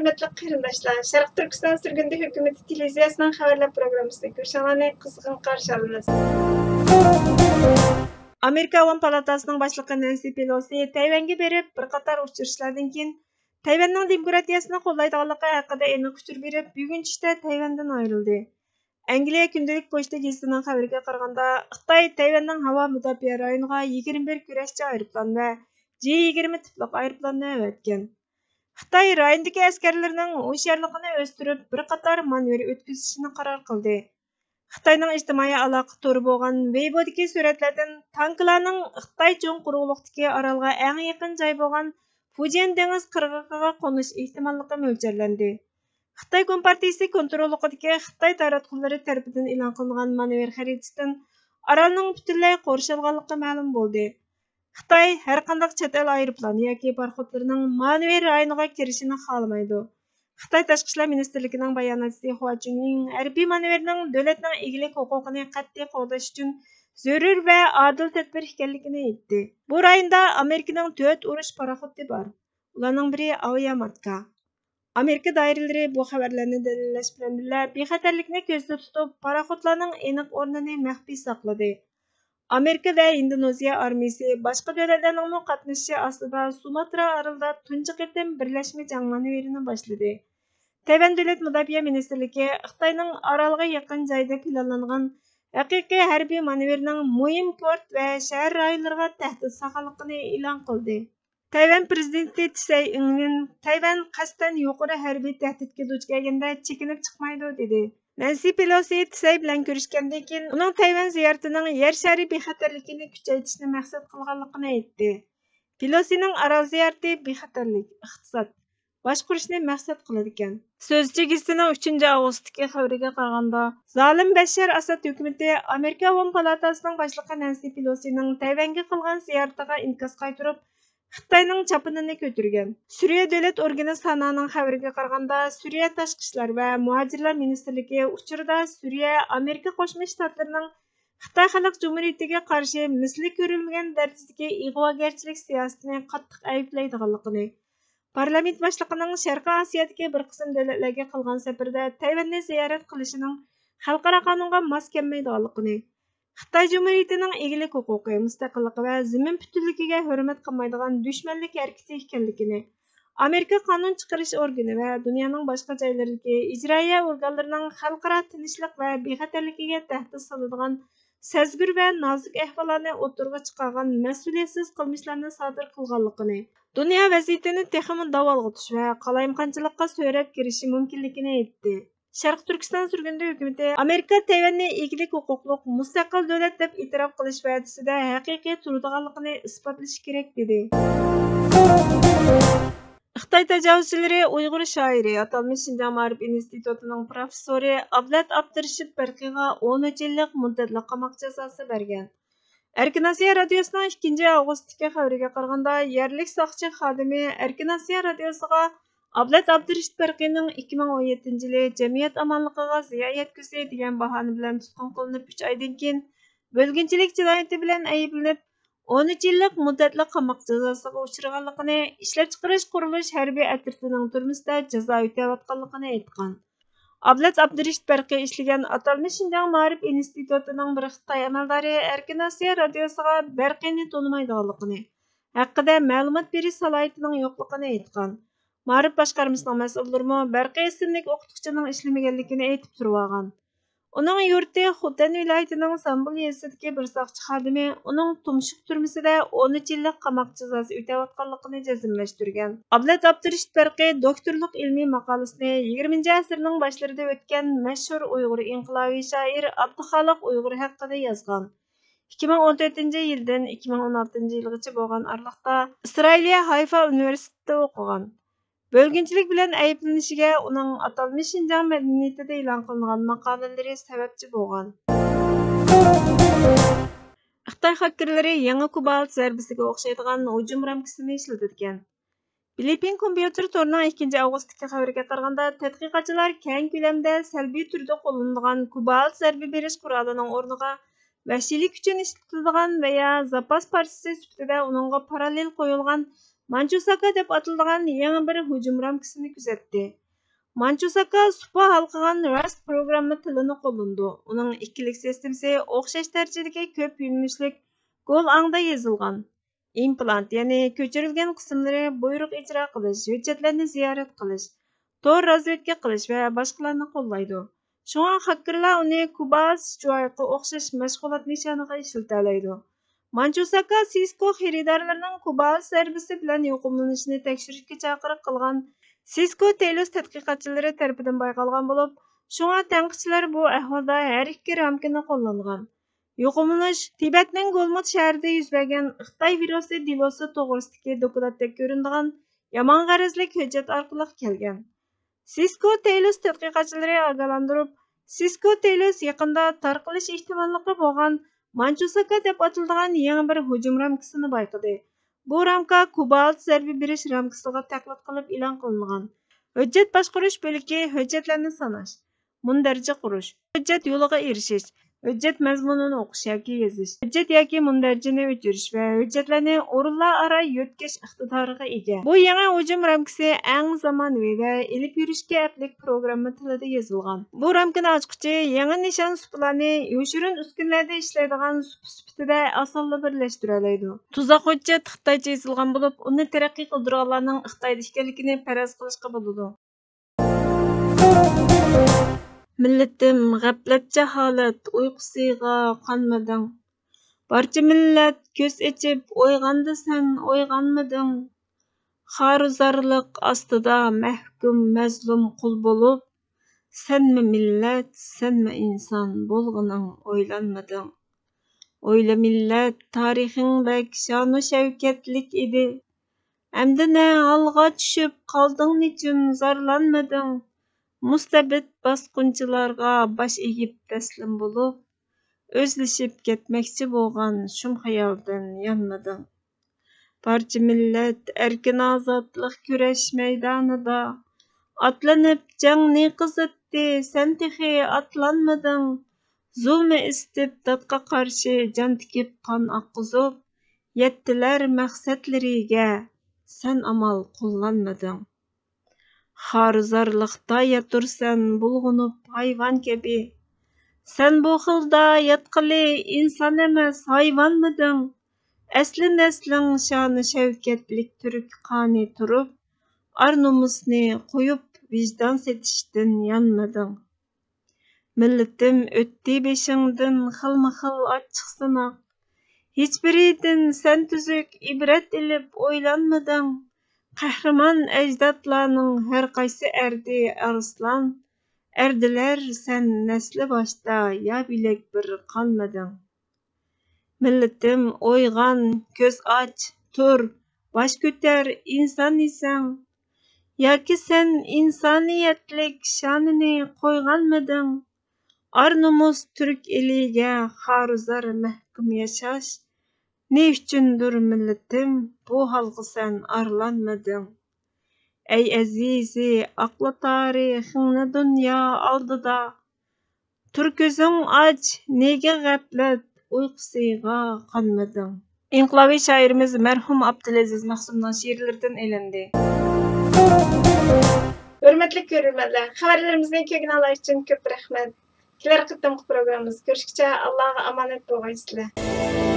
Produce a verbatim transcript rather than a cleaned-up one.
ھۆرمەتلىك قېرىنداشلار، شەرقىي تۈركىستان سۈرگۈندە ھۆكۈمىتى تېلېۋىزىيەسىنىڭ خەۋەرلەر پروگراممىسىغا كۆرۈشۈڭلارنى قىزغىن قارشى ئالىمىز. ئامېرىكا ئاۋام پالاتاسىنىڭ باشلىقى نەنسى پېلوسى تەيۋەنگە بېرىپ، بىر قاتار ئۇچرىشىشلاردىن كېيىن، تەيۋەننىڭ دېموكراتىيەسىنى قوللايدىغانلىقى ھەققىدە ئېنىق ئۇچۇر بېرىپ، بۈگۈن چۈشتە تەيۋەندىن ئايرىلدى. ئەنگلىيە كۈندىلىك پوچتا گېزىتىنىڭ خەۋىرىگە قارىغاندا، خىتاي تەيۋەننىڭ ھاۋا مۇداپىئە رايونىغا يىگىرمە بىر كۈرەشچى ئايروپىلان ۋە جى يىگىرمە تىپلىق ئايروپىلاننى ئەۋەتكەن. خىتاي رايوندىكى ئەسكەرلىرىنىڭ ھوشيارلىقىنى ئۆستۈرۈپ، بىر قاتار مانېۋىر ئۆتكۈزۈشنى قارار قىلدى. خىتاينىڭ ئىجتىمائىي ئالاقە تورى بولغان ۋېيبودىكى سۈرەتلەردىن تانكىلارنىڭ خىتاي چوڭ قۇرۇقلۇقتىكى ئارالغا ئەڭ يېقىن جاي بولغان فۇجيەن دېڭىز قىرغىقىغا قونۇش ئېھتىماللىقى مۆلچەرلەندى. خىتاي كومپارتىيىسى كونتروللۇقىدىكى خىتاي تاراتقۇلىرى تەرىپىدىن ئېلان قىلىنغان مانېۋىر خەرىتىسىدىن ئارالنىڭ پۈتۈنلەي قورشالغانلىقى مەلۇم بولدى. خىتاي ھەرقانداق چەت ئەل ئايروپىلان ياكى پاراخوتلىرىنىڭ مانېۋىر رايونىغا كىرىشىنى خالىمايدۇ. خىتاي تاشقى ئىشلار مىنىستىرلىكىنىڭ باياناتچىسى خۇا چۈنيىڭ ھەربىي مانېۋىرنىڭ دۆلەتنىڭ ئىگىلىك ھوقۇقىنى قەتئىي قوغداش ئۈچۈن زۆرۈر ۋە ئادىل تەدبىر ئىكەنلىكىنى ئېيتتى. بۇ رايوندا ئامېرىكىنىڭ تۆت ئۇرۇش پاراخوتى بار. ئۇلارنىڭ بىرى ئاۋىياماتكا. ئامېرىكا دائىرىلىرى بۇ خەۋەرلەرنى دەلىللەش بىلەن بىللە، بىخەتەرلىكنى كۆزدە تۇتۇپ، پاراخوتلارنىڭ ئېنىق ئورنىنى مەخپىي ساقلىدى. ئامېرىكا ۋە ھىندونېزىيە ئارمىيىسى باشقا دۆلەتلەرنىڭمۇ قاتنىشىشى ئاستىدا سۇماترا ئارىلىدا تۇنجى قېتىم بىرلەشمە جەڭ مانېۋىرىنى باشلىدى. تەيۋەن دۆلەت مۇداپىئە مىنىستىرلىكى خىتاينىڭ ئارالغا يېقىن جايدا پىلانلانغان ھەقىقىي ھەربىي مانېۋىرنىڭ مۇھىم پورت ۋە شەھەر رايونلىرىغا تەھدىت سالغانلىقىنى ئېلان قىلدى. تەيۋەن پىرېزىدېنتى تسەي ئىڭۋېن تەيۋەن قەستەن يۇقىرى ھەربىي تەھدىتكە دۇچ كەلگەندە چېكىنىپ چىقمايدۇ، دېدى. نەنسى پېلوسى تسەي بىلەن كۆرۈشكەندىن كېيىن، ئۇنىڭ تەيۋەن زىيارىتىنىڭ يەر شارى بىخەتەرلىكىنى كۈچەيتىشنى مەقسەت قىلغانلىقىنى ئېيتتى. پېلوسىنىڭ ئارال زىيارىتى بىخەتەرلىك، ئىقتىساد، باشقۇرۇشنى مەقسەت قىلىدىكەن. سۆزچى گېزىتىنىڭ ئۈچىنچى ئاۋغۇستتىكى خەۋىرىگە قارىغاندا، زالىم بەششار ئاساد ھۆكۈمىتى ئامېرىكا ئاۋام پالاتاسىنىڭ باشلىقى نەنسى پېلوسىنىڭ تەيۋەنگە قىلغان زىيارىتىغا ئىنكاس قايتۇرۇپ، خىتاينىڭ چاپىنىنى كۆتۈرگەن. سۈرىيە دۆلەت ئورگىنى سانانىڭ خەۋىرىگە قارىغاندا، سۈرىيە تاشقى ئىشلار ۋە مۇھاجىرلار مىنىستىرلىكى ئۇچۇردا سۈرىيە ئامېرىكا قوشما شتاتلىرىنىڭ خىتاي خەلق جۇمھۇرىيىتىگە قارشى مىسلى كۆرۈلمىگەن دەرىجىدىكى ئىغۋاگەرچىلىك سىياسىتىنى قاتتىق ئەيىبلەيدىغانلىقىنى، پارلامېنت باشلىقىنىڭ شەرقىي ئاسىيادىكى بىر قىسىم دۆلەتلەرگە قىلغان سەپىرىدە تەيۋەننى زىيارەت قىلىشىنىڭ خەلقئارا قانۇنغا ماس كەلمەيدىغانلىقىنى، خىتاي جۇمھۇرىيىتىنىڭ ئىگىلىك ھوقۇقى، مۇستەقىللىقى ۋە زېمىن پۈتۈنلۈكىگە ھۆرمەت قىلمايدىغان دۈشمەنلىك ھەرىكىتى ئىكەنلىكىنى، ئامېرىكا قانۇن چىقىرىش ئورگىنى ۋە دۇنيانىڭ باشقا جايلىرىدىكى ئىجرائىيە ئورگانلىرىنىڭ خەلقئارا تىنچلىق ۋە بىخەتەرلىكىگە تەھدىت سالىدىغان سەزگۈر ۋە نازۇك ئەھۋاللارنى ئوتتۇرىغا چىقارغان مەسئۇلىيەتسىز قىلمىشلارنى سادىر قىلغانلىقىنى، دۇنيا ۋەزىيىتىنى تېخىمۇ داۋالغا تۇتۇش ۋە قالايمىقانچىلىققا سۆرەپ كىرىشى مۇمكىنلىكىنى ئېيتتى. شەرقىي تۈركىستان سۈرگۈندە ھۆكۈمىتى ئامېرىكا تەيۋەننى ئىگىلىك ھوقۇقلۇق مۇستەقىل دۆلەت دەپ ئېتىراپ قىلىش ۋەدىسىدە ھەقىقىي تۇرىدىغانلىقىنى ئىسپاتلىشى كېرەك، دېدى. خىتاي تاجاۋۇزچىلىرى ئۇيغۇر شائىرى، ئاتالمىش شىنجاڭ مائارىپ ئىنستىتۇتىنىڭ پروفېسسورى ئابلەت ئابدۇرېشىت بەرقىغا ئون ئۈچ يىللىق مۇددەتلىك قاماق جازاسى بەرگەن. ئەركىن ئاسىيا رادىيوسىنىڭ ئىككىنچى ئاۋغۇستتىكى خەۋىرىگە قارىغاندا، يەرلىك ساقچى خادىمى ئەركىن ئاسىيا رادىيوسىغا ئابلەت ئابدۇرېشىت بەرقىنىڭ ئىككى مىڭ ئون يەتتىنچى يىلى جەمئىيەت ئامانلىقىغا زىيان يەتكۈزدى دېگەن باھانە بىلەن تۇتقۇن قىلىنىپ، ئۈچ ئايدىن كېيىن بۆلگۈنچىلىك جىنايىتى بىلەن ئەيىبلىنىپ، ئون ئۈچ يىللىق مۇددەتلىك قاماق جازاسىغا ئۇچرىغانلىقىنى، ئىشلەپچىقىرىش قۇرۇلۇش ھەربىي ئەترىتىنىڭ تۈرمىسىدە جازا ئۆتەۋاتقانلىقىنى ئېيتقان. ئابلەت ئابدۇرېشىت بەرقى ئىشلىگەن ئاتالمىش شىنجاڭ مائارىپ ئىنستىتۇتىنىڭ بىر خىتاي ئەمەلدارى ئەركىن ئاسىيا رادىيوسىغا بەرقىنى تونۇمايدىغانلىقىنى، ھەققىدە مەلۇمات بېرىش سالاھىيىتىنىڭ يوقلۇقىنى ئېيتقان. مائارىپ باشقارمىسىنىڭ مەسئۇللىرىمۇ بەرقى ئىسىملىك ئوقۇتقۇچىنىڭ ئىشلىمىگەنلىكىنى ئېيتىپ تۇرۇۋالغان. ئۇنىڭ يۇرتى خوتەن ۋىلايىتىنىڭ سامبۇل يېزىسىدىكى بىر ساقچى خادىمى ئۇنىڭ تۇمشۇق تۈرمىسىدە ئون ئۈچ يىللىق قاماق جازاسى ئۆتەۋاتقانلىقىنى جەزملەشتۈرگەن. ئابلەت ئابدۇرېشىت بەرقى دوكتورلۇق ئىلمىي ماقالىسىنى يىگىرمىنچى ئەسىرنىڭ باشلىرىدا ئۆتكەن مەشھۇر ئۇيغۇر ئىنقىلابىي شائىر ئابدۇخالىق ئۇيغۇر ھەققىدە يازغان. ئىككى مىڭ ئون تۆتىنچى يىلدىن ئىككى مىڭ ئون ئالتىنچى يىلغىچە بولغان ئارىلىقتا ئىسرائىلىيە ھايفا ئۇنىۋېرسىتېتىدا ئوقۇغان. بۆلگۈنچىلىك بىلەن ئەيىبلىنىشىگە ئۇنىڭ ئاتالمىش شىنجاڭ مەدەنىيىتىدە ئېلان قىلىنغان ماقالىلىرى سەۋەبچى بولغان. خىتاي خاككېرلىرى يېڭى كوبالت زەربىسىگە ئوخشايدىغان ھۇجۇم رامكىسىنى ئىشلىتىدىكەن. فىلىپپىن كومپيۇتېر تورىنىڭ ئىككىنچى ئاۋغۇستتىكى خەۋىرىگە قارىغاندا، تەتقىقاتچىلار كەڭ كۆلەمدە سەلبىي تۈردە قوللىنىدىغان كوبالت زەربە بېرىش قورالىنىڭ ئورنىغا ۋەھشىيلىك ئۈچۈن ئىشلىتىلىدىغان ۋەيا زاپاس پارچىسى سۈپىتىدە ئۇنىڭغا پاراللېل قويۇلغان مانچۇساكا دەپ ئاتىلىدىغان يېڭى بىر ھۇجۇم رامكىسىنى كۆزەتتى. مانچۇساكا سۇپا ھالقىغان راست پروگرامما تىلىنى قوللىنىدۇ. ئۇنىڭ ئىككىلىك سىستېمىسى ئوخشاش دەرىجىدىكى كۆپ يۆنىلىشلىك گول ئاڭدا يېزىلغان. ئىمپلانت، يەنى كۆچۈرۈلگەن قىسىملىرى بۇيرۇق ئىجرا قىلىش، ھۆججەتلەرنى زىيارەت قىلىش، تور رازۋېدكا قىلىش ۋە باشقىلارنى قوللايدۇ. شۇڭا خاككېرلار ئۇنى كوبالت شۇجۇئېغا ئوخشاش مەشغۇلات نىشانىغا ئىشلىتەلەيدۇ. مانچۇساكا سىسكو خېرىدارلىرىنىڭ كوبالت زەربىسى بىلەن يۇقۇملىنىشىنى تەكشۈرۈشكە چاقىرىق قىلغان سىسكو تېلوس تەتقىقاتچىلىرى تەرىپىدىن بايقالغان بولۇپ، شۇڭا تەنقىدچىلەر بۇ ئەھۋالدا ھەر ئىككى رامكىنى قوللانغان. يۇقۇملىنىش تىبەتنىڭ گولمۇت شەھىرىدە يۈز بەرگەن خىتاي ۋىرۇسى دېلوسى توغرىسىدىكى دوكلاتتەك كۆرۈنىدىغان يامان غەرەزلىك ھۆججەت ئارقىلىق كەلگەن. سىسكو تېلوس تەتقىقاتچىلىرى ئاگاھلاندۇرۇپ، سىسكو تېلوس يېقىندا تارقىلىش ئېھتىماللىقى بولغان مانچۇساكا دەپ ئاتىلىدىغان يېڭى بىر ھۇجۇم رامكىسىنى بايقىدى. بۇ رامكا كوبالت زەربە بېرىش رامكىسىغا تەقلىد قىلىپ ئېلان قىلىنغان. ھۆججەت باشقۇرۇش بۆلىكى ھۆججەتلەرنى ساناش، مۇندەرىجە قۇرۇش، ھۆججەت يولىغا ئېرىشىش، ھۆججەت مەزمۇنىنى ئوقۇش ياكى يېزىش، ھۆججەت ياكى مۇندەرىجىنى ئۆچۈرۈش ۋە ھۆججەتلەرنى ئورۇنلار ئارا يۆتكەش ئىقتىدارىغا ئىگە. بۇ يېڭى ھۇجۇم رامكىسى ئەڭ زامانىۋى ۋە ئېلىپ يۈرۈشكە ئەپلىك پروگرامما تىلىدا يېزىلغان. بۇ رامكىنى ئاچقۇچى يېڭى نىشان سۇپىلارنى يوشۇرۇن ئۈسكۈنىلەردە ئىشلەيدىغان سۇپا سۈپىتىدە ئاسانلا بىرلەشتۈرەلەيدۇ. تۇزاق ھۆججەت خىتايچە يېزىلغان بولۇپ، ئۇنى تەرەققىي قىلدۇرغانلارنىڭ خىتايدا ئىكەنلىكىنى پەرەز قىلىشقا بولىدۇ. مىللىتىم، غەپلەت، جاھالەت ئۇيقۇسىغا قانمىدىڭ. بارچە مىللەت كۆز ئېچىپ ئويغاندى، سەن ئويغانمىدىڭ. خارۇزارلىق ئاستىدا مەھكۇم، مەزلۇم قۇل بولۇپ، سەنمۇ مىللەت، سەنمۇ ئىنسان بولغىنىڭ ئويلانمىدىڭ. ئويلا مىللەت، تارىخىڭ بەك شانۇ شەۋكەتلىك ئىدى. ئەمدى نە ھالغا چۈشۈپ قالدىڭ، نېچۈن زارلانمىدىڭ؟ مۇستەبىت باسقۇنچىلارغا باش ئېگىپ تەسلىم بولۇپ، ئۆزلىشىپ كەتمەكچى بولغان شۇم خىيالدىن يانمىدىڭ. بارچە مىللەت ئەركىن ئازادلىق كۈرەش مەيدانىدا ئاتلىنىپ جەڭنى قىزىتتى، سەن تېخى ئاتلانمىدىڭ. زۇلمى ئىستىبداتقا قارشى جان تىكىپ قان ئاققۇزۇپ، يەتتىلەر مەقسەتلىرىگە، سەن ئامال قوللانمىدىڭ. خارۇزارلىقتا ياتۇرسەن بۇلغىنىپ ھايۋان كەبى. سەن بۇ خىلدا ياتقىلى ئىنسان ئەمەس، ھايۋانمىدىڭ؟ ئەسلى نەسلىڭ شانۇ شەۋكەتلىك تۈرك قانى تۇرۇپ، ئار نومۇسنى قويۇپ، ۋىجدان سېتىشتىن يانمىدىڭ. مىللىتىم، ئۆتتى بېشىڭدىن خىلمۇ خىل ئاچچىق سىناق. ھېچبىرىدىن سەن تۈزۈك ئىبرەت ئېلىپ ئويلانمىدىڭ؟ قەھرىمان ئەجدادلارنىڭ ھەر قايسى ئەردى ئارسلان، ئەردىلەر سەن نەسلى باشتا يا بۆلەك بىر قانمىدىڭ. مىللىتىم، ئويغان، كۆز ئاچ، تۇر، باش كۆتەر، ئىنسان ئىسەڭ. ياكى سەن ئىنسانىيەتلىك شانىنى قويغانمىدىڭ؟ ئار نومۇس تۈرك ئېلىگە خارۇزار مەھكۇم ياشاش. نە ئۈچۈندۇر مىللىتىم، بۇ ھالغا سەن ئارلانمىدىڭ. ئەي ئەزىزى، ئاقلا تارىخىڭنى دۇنيا ئالدىدا. تۇر كۆزۈڭ ئاچ، نېگە غەپلەت ئۇيقۇسىغا قانمىدىڭ؟ ئىنقىلابىي شائىرىمىز مەرھۇم ئابدۇلئەزىز مەخسۇمنىڭ شېئىرلىرىدىن ئېلىندى. ھۆرمەتلىك كۆرۈرمەنلەر، خەۋەرلىرىمىزنى كۆرگىنىڭلار ئۈچۈن كۆپ رەھمەت. كېلەر قېتىمقى پروگراممىمىزدا كۆرۈشكىچە ئاللاغا ئامانەت بولغايسىلەر.